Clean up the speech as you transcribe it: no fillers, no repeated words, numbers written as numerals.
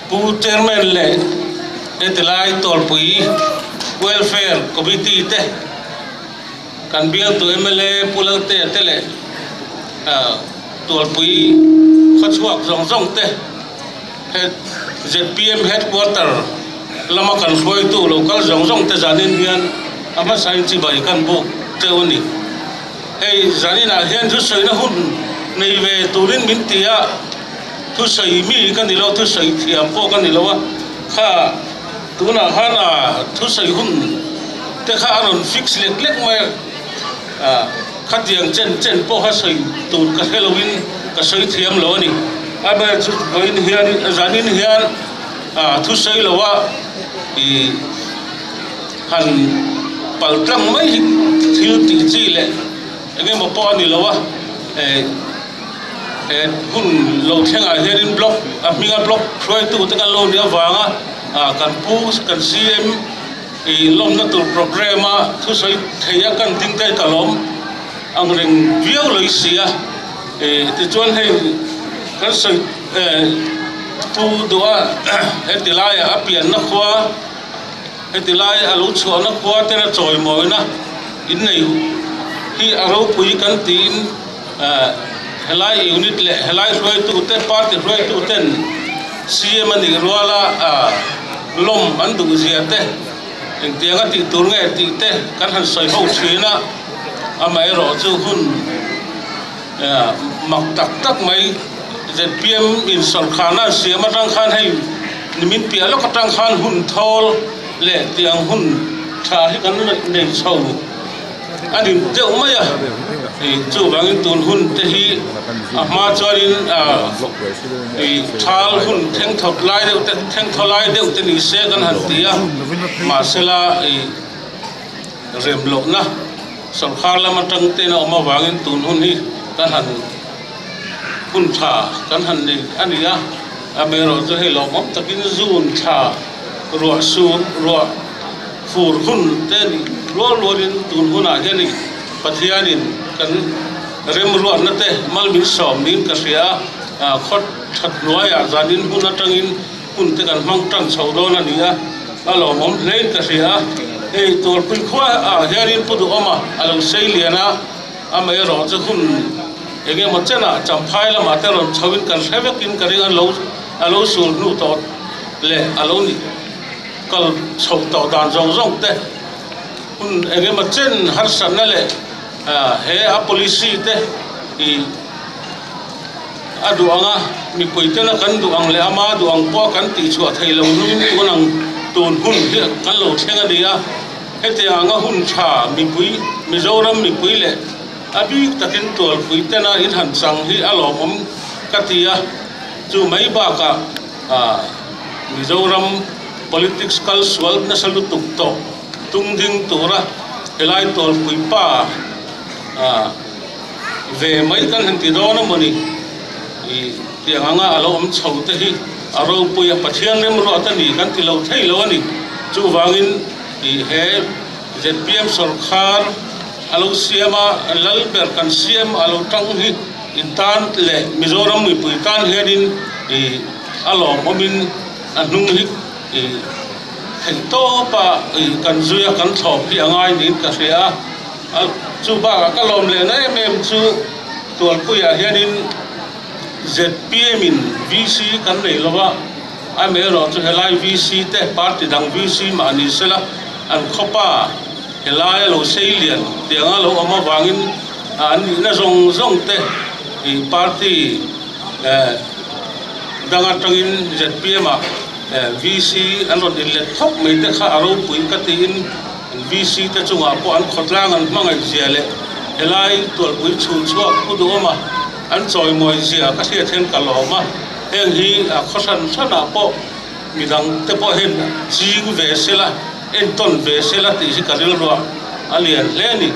Pu Chairman leh hetilai Tawlpui Welfare Committee te, kan bialtu mla Pu Laltea te leh Tualpui khawchhuak zawng zawng te he zpm Headquarter lama kan hruaitu lo kal zawng zawng te zanin hian a hmasain chibai kan buk teuh a ni. Hei zaninah hian thusawina hun nei ve turin min ti a, thusawi mi ka ni lo, thusawi thiam pawh ka ni lo a, kha tunah khan a thusawi hun te kha a rawn fix lek lek mai a, khatiang chen chen pawh kha sawi tur ka hre loin ka sawi thiam lo a ni. Amaherawhchu vawiin hian zanin hian thusawi loa ih. Han pal tlang mai hi thil tih chi leh eng emaw pawh a ni lo a, eh he hun lo thlengah hianin block a hminga block hruaitu te kan lo nih avanga ah kan pu kan CM ih lawmna tur programme a thusawi thei a kan ding te ka lawm ang reng viau lo i si a, eh tichuan hei kan sawi eh pu duha heti laiah a pianna khua. Heti lai a lo chhuahna khua tena chawimawina innei hi a ropui kan tiin helai unit leh helai hruaitute party hruaituten CM a nih ruala lawm an duh zia te engtiang a tih tur nge tih te kan han sawi ho thin a, amaherawhchu hun mak tak tak mai zpm in sawrkharna an siam atang khan hei nimin piah lawk atang khan hun thawl leh tiang hun tha hi kan nei chho a ni deuh mai a ih chuvangin tun hun te hi a hma chuanin ih thal hun thengthawt lai deuh te thengthaw lai deuh te ni se kan han ti a mahsela ih rem lohna. Sorkar lam atang ten a awm avangin tun hun hi kan han hun tha kan han nei a ni a, amaherawhchu hei lawmawm takin zun thla ruah sur ruah fur hun te a nih rual rualin tun hunah hian i Pathianin kan remruatna te mal min sawm niin ka hria a, khaw that hnuaiah zanin hun atangin hun te kan hmang tan chho dawn a ni a, a lawmawm hlein ka hria a. Hei Tualpui khua ah hianin Pu Duhawma a lo sei lian a, amaherawhchu hun eng emaw chenah Champhai lamah te rawn chhoin kan hre vekin ka ring a, lo a lo sur hnu tawh leh a lo nih kal chhoh tawh dan zawng zawng te hun eng emaw chen harsatna leh he a policy te ih A duh ang a, mipui tena kan duh ang leh ama duh ang pawh kan tihchhuah thei lo hnuin tun ang tun hun hi kan lo thleng a ni a. Hetiang anga hun tha mipui, Mizoram mipui leh a bik takin tualpui tena in han chang hi a lawmawm ka ti a. Chu mai bakah Mizoram politics kal sual nasa lutuk tawh tung ding tura helai tualpui pa Ve mai kan han ti dawn a mawni? I tiang anga a lo awm chho te hi a ropui a, Pathian remruat a ni kan ti lo thei lo a ni. Chuvangin i he zpm sawrkhar a lo siam a, lal ber kan siam a lo tang hi in tan leh Mizoram mipui tan hianin i a lawmawmin a hnung hi i theih tawp a i kan zui a, kan thlawp hi a ngai niin ka hria a. A chu bakah ka lawm lehna em em chu Tualpuiah hianin zpm in VC kan nei lo a, amaherawhchu helai VC te party dang VC mah ni sela an khawpa helai a lo sei lian tianga lo awm avangin an nihna zawng zawng te ih party eh dang atangin zpm ah VC an rawn inlet khawp mai te kha a ropui ka tiin. VC te chungah pawh an khawtlang an hmangaih zia leh helai tualpui chhun chhuak pu duhawma an chawimawi zia ka hriat hian ka lawm a, heng hi a khaw hran hranah pawh midang te pawh hian ching ve sela, entawn ve sela tih hi ka rilruah a lian hle a ni.